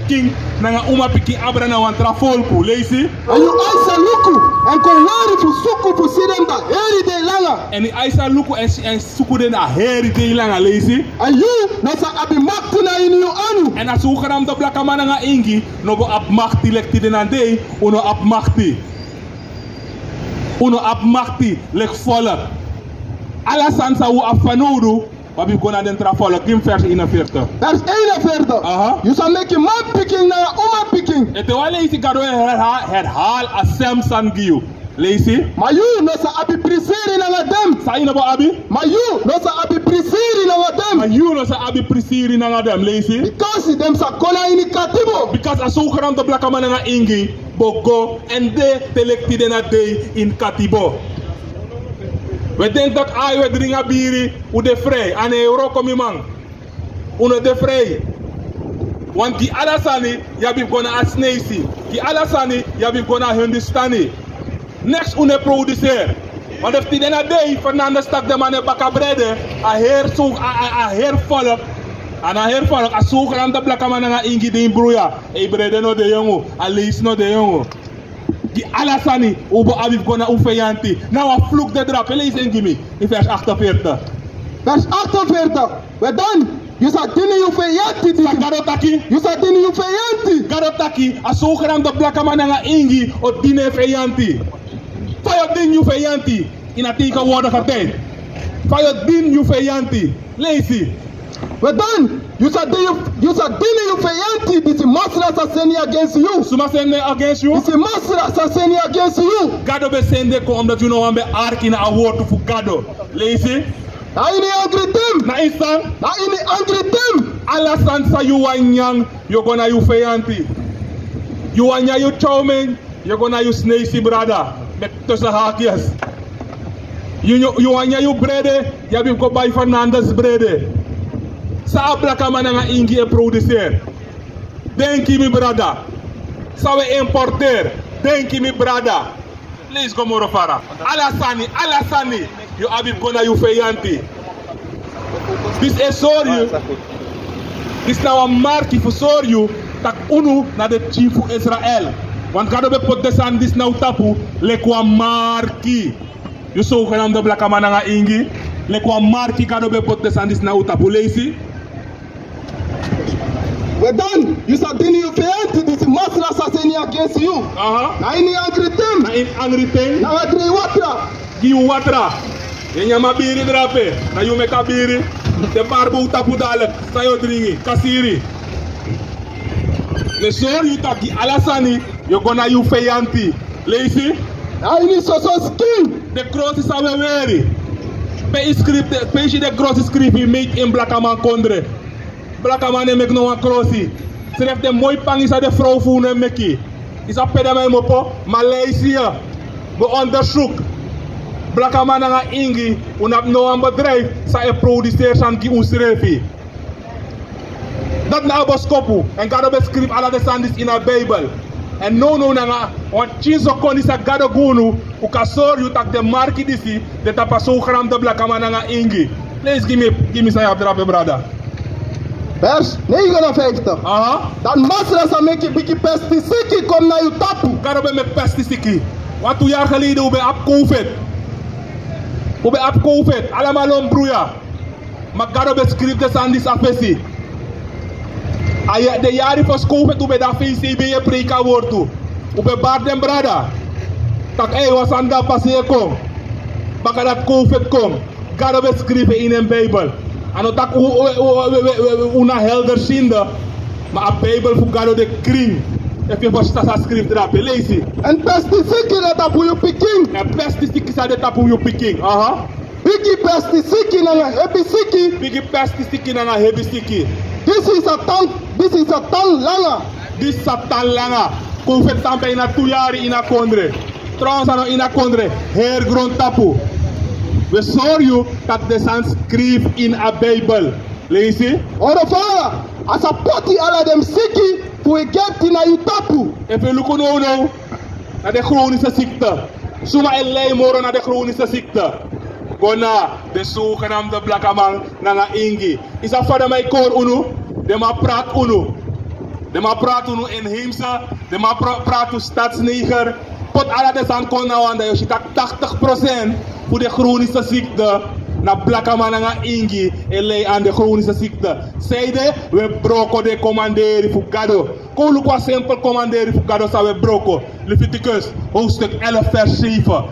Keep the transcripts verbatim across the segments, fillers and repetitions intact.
pikin nanga umapikin abra na wan tra folku. Leisi. Èn yu ai sa luku èn kon weri fu suku fu si den a heri dei langa. Èn yu ai sa luku èn si, èn suku den a heri dei langa. Leisi. Èn yu no sa abi makti na ini yu anu. Èn a sogenaamde blakaman nanga ingi no bo abi makti leki tide na dei. Un no abi makti. Un no abi makti leki folku. Ala sani san un abi fanowdu, un abi fu go na den tra folku. Gi mi vers eenenveertig. Vers eenenveertig. Aha. Yu sa meki manpikin nanga umapikin. Ete wan leisi, Gado e herha-, herhaal a sem sani gi yu. Leisi. Ma yu no sa abi prisiri nanga den. San yu no bo abi? Ma yu no sa abi prisiri nanga den. Ma yu no sa abi prisiri nanga den. Leisi. Bikasi den sa kon na ini katibo. Bikasi a sogenaamde blakaman nanga ingi bo go èn de te leki tide na dei ini katibo. Un e denki tak' ai, un e dringi a biri, un de frei. A no e wroko, mi man. Un no de frei. Want gi ala sani yu abi fu go na a Sneisi. Gi ala sani yu abi fu go na a Hindustani. Neks un no e produseri. Want efu tide na dei Fernandes taki den man no e baka brede, a heri so, a, a, a heri folku, a no heri folku, a sogenaamde blakaman nanga ingi de ini bruya. Ei, brede no de yongu, a leisi no de yongu. Gi ala sani un bo abi fu go na un feyanti. Na wan fluku de drape. Leisi en gi mi. Ini vers achtenveertig. Vers achtenveertig. We dan, yu sa dini yu feyanti. San Gado taki? Yu sa dini yu feyanti. Gado taki a sogenaamde blakaman nanga ingi o dini en feyanti. Fa yu o dini yu feyanti ini a tegenwoordige tijd? Fa yu o dini yu feyanti? Leisi. We dan, yu sa dini, yu sa dini yu feyanti disi Masra sa seni against yu. Suma seni against yu? Disi Masra sa seni against yu. Gado ben seni den kon omdat yu no wani ben arki na a wortu fu Gado. Leisi. Na ini angri ten. Na ini san? Na ini angri ten. Ala sani san yu wani nyan, yu o go na yu feyanti. Yu wani nyan yu chow mein, yu o go na yu Sneisi brada. Meki tussen haakjes. Yu, yu, yu wani nyan yu brede, yu abi fu go bai Fernandes brede. San a blakaman nanga ingi e produseri? Denki, mi brada. San un e importeri? Denki, mi brada. Leisi go moro fara. Ala sani, ala sani yu abi fu go na yu feyanti. Disi e sori yu. Disi na wan marki fu sori yu tak' unu na den pikin fu Israel. Want Gado ben poti den sani disi na un tapu leki wan marki. Yu sogenaamde blakaman nanga ingi, leki wan marki Gado ben poti den sani disi na un tapu. Leisi. We dan, yu sa dini yu feyanti disi Masra sa seni against yu. Aha. Na ini angri ten. Na ini angri ten. Nanga dringi watra. Gi yu watra. Yu e nyan a biri drape. Na yu meki a biri. Den bari bow tapu dadilik. San yu o dringi? Kasiri. Mi e sori yu tak' gi ala sani yu o go na yu feyanti. Leisi. Na ini soso skin. Den krosi san un e weri. Pe yu skrifi, pe yu si den krosi skrifi made in blakaman kondre? Blakaman no e meki no wan krosi. Srefi den moi pangi san den frow fu unu e meki. Yu sabi pe den man e kmopo? Maleisiya. Go ondersuku. Blakaman nanga ingi, un no abi no wan bedrijfu san e produseri sani gi unsrefi. Dati na a boskopu. Èn Gado ben skrifi ala den sani disi ini a Bijbel. Èn nownow nanga wan pikinso koni san Gado gi unu, un kan sori yu tak' den marki disi de tapu a sogenaamde blakaman nanga ingi. Leisi gi mi, gi mi san yu abi drape, brada. Vers negenenvijftig. Aha. Dan Masra sa meki bigi pestisiki kon na yu tapu. Gado ben meki pestisiki. Wan tu yari geleden un ben abi covid. Un ben abi covid. Alamala o bruya. Ma Gado ben skrifi den sani disi a fesi. A ya-, den yari fosi covid un ben de a fesi, un ben e preiki a wortu. Un ben bari den brada tak' ei, wan sani de a pasi e kon. Baka dati covid kon. Gado ben skrifi en ini en Bijbel. A no tak' un, un, un na helder sinde. Ma a Bijbel fu Gado de krin. Efu yu ferstan san a skrifi drape, leisi. Èn pestisiki na tapu yu pikin. Èn pestisiki sa de tapu yu pikin. Aha. Bigi pestisiki nanga hebi siki. Bigi pestisiki nanga hebi siki. Disi Satan, disi Satan langa. Disi Satan langa. Kon feti san ben ini a tu yari ini a kondre. Trouwens a no ini a kondre, heri grontapu. Wi e sori yu tak' den sani skrifi ini a Bijbel. Leisi. Oro fara, a sa poti ala den siki fu Egipte na yu tapu. Efu yu luku nownow, na den chronische ziekte. Suma e lei moro na den chronische ziekte? Go na den zogenaamde blakaman nanga ingi. Yu sabi fa den man e kori unu? Den man prati unu. Den man prati unu inheemse, den man pra-, prati unu stadsneger. Poti ala den sani kon na wan, dan yu o si taki tachtig procent fu den chronische ziekte na blakaman nanga ingi e lei aan den chronische ziekte. Sanede? Wi e broko den komanderi fu Gado. Kon luku wan simpel komanderi fu Gado san wi e broko. Leviticus, hoofdstuk elf, vers zeven.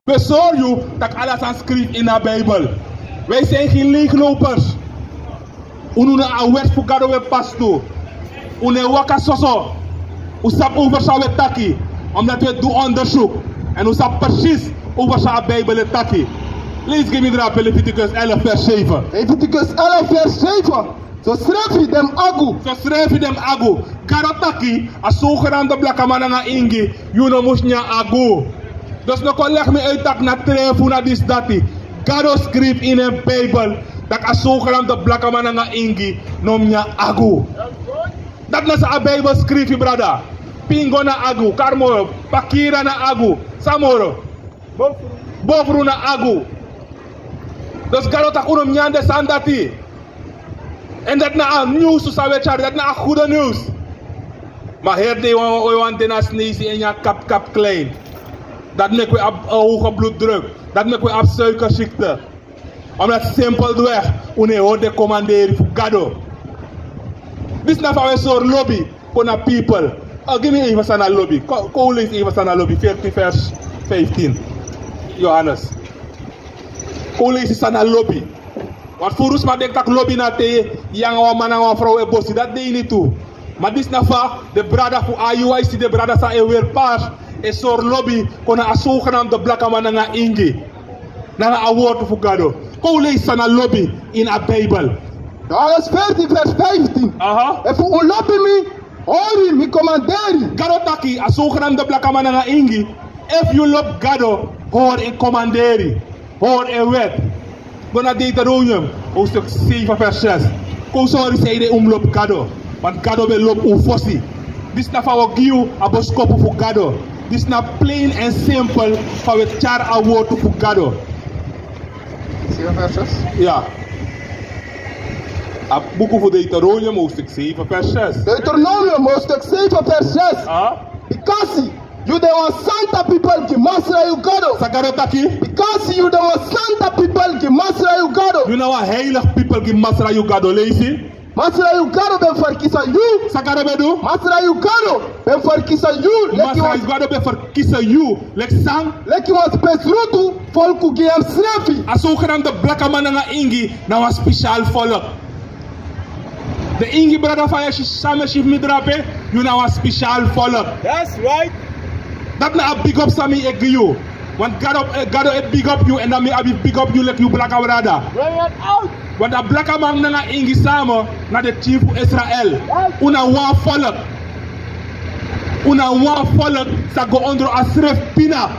Wi e sori yu tak' ala sani skrifi ini a Bijbel. Wi e san, gen leeglopers. Unu na a wet fu Gado wi e pasi tu. Unu e waka soso. Un sabi over san wi e taki. Omdat wi e du onderzoek. Èn un sabi precies over san a Bijbel e taki. Leisi gi mi drape Leviticus elf vers zeven. Leviticus elf vers zeven. Sosrefi den mus agu. Sosrefi den mus agu. Gado taki a sogenaamde blakaman nanga ingi, yu no mus nyan agu. Dus no kon legi mi uit tak' na trefu na disi dati. Gado skrifi ini en Bijbel tak' a sogenaamde blakaman nanga ingi no mus nyan agu. Dati na san a Bijbel skrifi, brada. Pingo na agu, kari moro, pakira na agu, san moro? Bofru na agu. Dus Gado taki un no mus nyan den sani dati. Èn dati na a nyunsu san wi e tyari, dati na a gude nyunsu. Ma heri dei wan, wan, wan de na sneisi e nyan kap, kap klein. Dati meki wi abi, eh, hoge bloeddruk. Dati meki wi abi suikerziekte. Omdat simpelweg un no e hori den komanderi fu Gado. Disi na fa wi e sori lobi kon na people. Eh, gi mi even san na lobi. Kon, kon un leisi even san na lobi. Veertien vers vijftien. Johannes. Kon un leisi san na lobi. Want furu sma denki tak' lobi na te yu nanga wan man nanga wan frow e bosi. Dati de ini tu. Ma disi na fa den brada fu I U I C, den brada san e weri pars, e sori lobi kon na a sogenaamde blakaman nanga ingi. Nanga a wortu fu Gado. Kon un leisi san na lobi ini a Bijbel. Johannes veertien vers vijftien. Aha. Efu un lobi mi, hori mi komanderi. Gado taki a sogenaamde blakaman nanga ingi, efu yu lobi Gado, hori en komanderi. Hori en wet. Go na Deuteronomium, hoofdstuk zeven vers zes. Kon un sori sanede un mus lobi Gado. Want Gado ben lobi un fosi. Disi na fa wi o gi yu a boskopu fu Gado. Disi na plain en simpel fa wi e tyari a wortu fu Gado. Zeven vers zes? Ya. A buku fu Deuteronomium, hoofdstuk zeven vers zes. Deuteronomium, hoofdstuk zeven vers zes. Ah? Bikasi yu de wan santa pipel gi Masra yu Gado. San Gado taki? Bikasi yu de wan santa pipel gi Masra yu Gado. Yu na wan heilig pipel gi Masra yu Gado. Leisi. Masra yu Gado ben ferkisi yu. San Gado ben du? Masra yu Gado ben ferkisi yu. Leki wan, Masra yu Gado ben ferkisi yu. Leki san? Leki wan spesrutu folku gi en srefi. A sogenaamde blakaman nanga ingi na wan spesial volk. Den ingi brada fa yu e si san mi e si fu mi drape, yu na wan spesial volk. That's right. Dati na a big up san mi e gi yu. Want Gado, eh, Gado e big up yu, èn dan mi abi big up yu leki yu blaka brada. Bring it out. Want a blakaman nanga ingi samen na den pikin fu Israel. Yes. Un na wan volk. Un na wan volk san go ondro a srefi pina.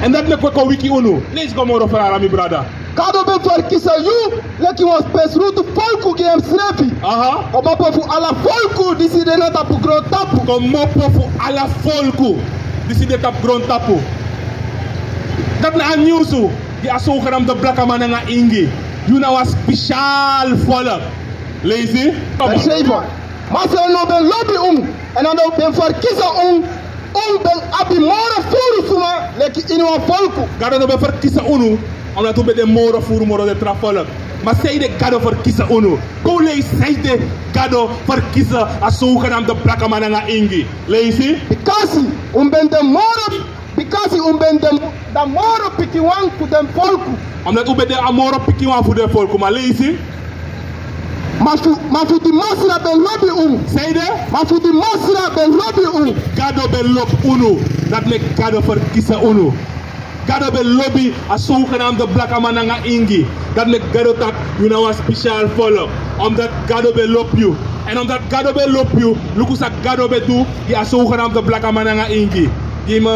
Èn dati meki wi kon wiki unu. Leisi go moro fara, mi brada. Gado ben ferkisi yu leki wan spesrutu folku gi en srefi. Aha. Komopo fu ala folku disi de na tapu grontapu. Komopo fu ala folku disi de tapu grontapu. Dati na a nyunsu gi a sogenaamde blakaman nanga ingi. Yu na wan spesial volk. Leisi. Vers zeven. Masra no ben lobi un, èn a no ben ferkisi un. Un ben abi moro furu suma leki iniwan folku. Gado no ben ferkisi unu, omdat un ben de moro furu moro den tra volk. Ma sanede Gado ferkisi unu? Kon leisi sanede Gado ferkisi a zogenaamde blakaman nanga ingi. Leisi. Bikasi un ben de moro, bikasi un ben de dan moro pikinwan fu den folku. Omdat un ben de a moro pikinwan fu den folku, ma leisi. Ma fu, ma fu di Masra ben lobi un. Sanede? Ma fu di Masra ben lobi un. Gado ben lobi unu. Dati meki Gado ferkisi unu. Gado ben lobi a zogenaamde blakaman nanga ingi. Dati meki Gado taki yu na wan spesial folku. Omdat Gado ben lobi yu. Èn omdat Gado ben lobi yu, luku san Gado ben du gi a zogenaamde blakaman nanga ingi. Gi mi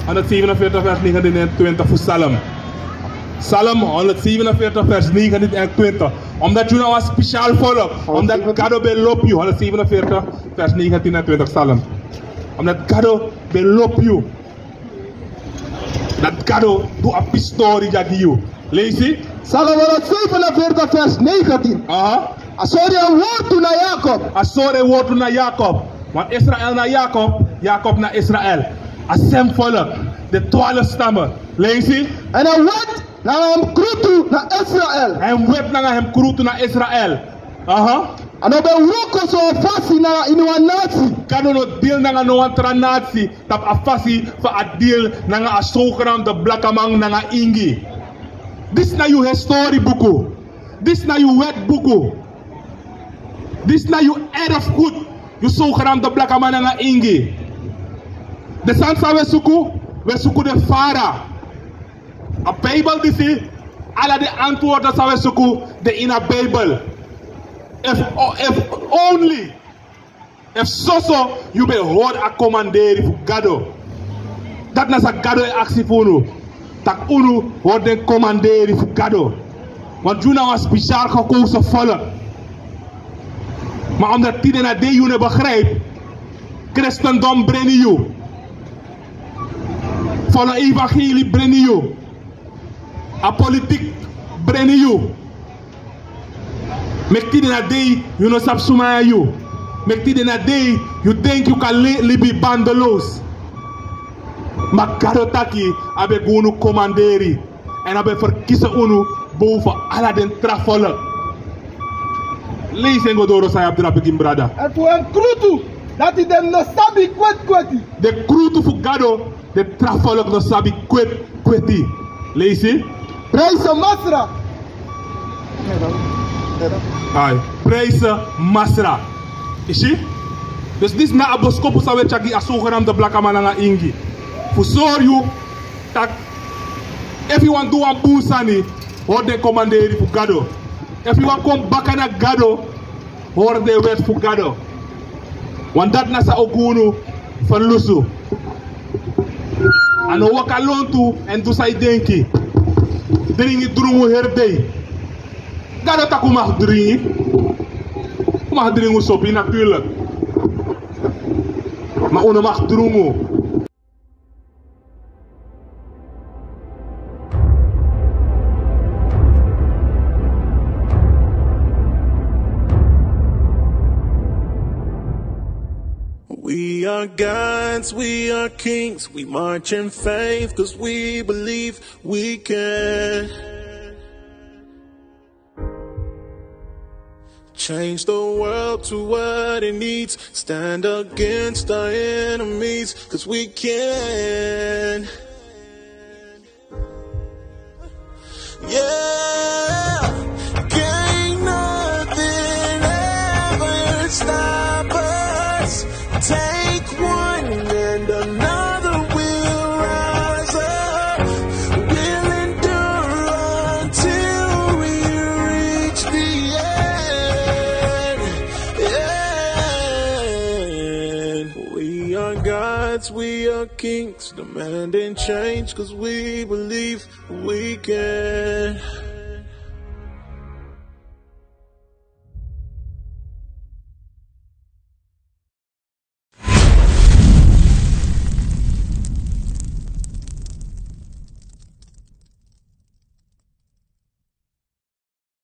honderdzevenenveertig vers negentien en twintig fu Psalm. Psalm honderdzevenenveertig vers negentien en twintig. Omdat yu na wan spesial folku. Omdat Gado ben lobi yu. Honderdzevenenveertig vers negentien en twintig Psalm. Omdat Gado ben lobi yu. Dati Gado du a pisi tori dya gi yu. Leisi. Psalm honderdzevenenveertig vers negentien. Aha. A sori en wortu na Yakob. A sori en wortu na Yakob. Want Israel na Yakob, Yakob na Israel. A sem folku, de twaalf stammen. Leisi. Èn a wet nanga en krutu na Israel. Èn wet nanga en krutu na Israel. Aha. A no ben wroko so fasi nanga iniwan nati. Gado no dil nanga no wan tra nati tapu a fasi fa a dil nanga a zogenaamde blakaman nanga ingi. Disi na yu histori buku. Disi na yu wet buku. Disi na yu erfgoed. Yu zogenaamde blakaman nanga ingi. Den sani san wi e suku, wi e suku den fara. A Bijbel disi, ala den antwoorden san wi e suku de ini a Bijbel. Efu, efu only, efu soso yu ben hori a komanderi fu Gado. Dati na san Gado e aksi fu unu. Taki unu hori den komanderi fu Gado. Want yu na wan spesial gekozen folku. Ma omdat tide na dei yu no e begrijp, Christendom breni yu. Folo evangelie breni yu. A politik breni yu. Meki tide na dei yu no sabi suma na yu. Meki tide na dei yu denki yu kan li-, libi bandeloos. Ma Gado taki a ben gi unu komanderi. Èn a ben ferkisi unu boven ala den tra folku. Leisi en go doro san yu abi drape gi mi brada. Èn fu en krutu, dati den no sabi kweti kweti. Den krutu fu Gado, den tra folku no sabi kweti kweti. Leisi. Prijs Masra. Ai, prijs Masra. Yu si? Dus disi na a boskopu san wi e tyari gi a zogenaamde blakaman nanga ingi. Fu sori yu taki efu yu wani du wan bun sani, hori den komanderi fu Gado. Efu yu wani kon baka na Gado, hori den wet fu Gado. Want dati na san o gi unu ferlusu. A no waka lontu èn du san yu denki. Dringi drungu heri dei. Gado taki un mag dringi. Un mag dringi un sopi natuurlijk. Ma un no mag drungu. We are gods, we are kings, we march in faith, 'cause we believe we can. Change the world to what it needs. Stand against our enemies, 'cause we can. Yeah, can't nothing ever stop us. Take one and another will rise up. We'll endure until we reach the end. Yeah. We are gods, we are kings, demanding change 'cause we believe we can.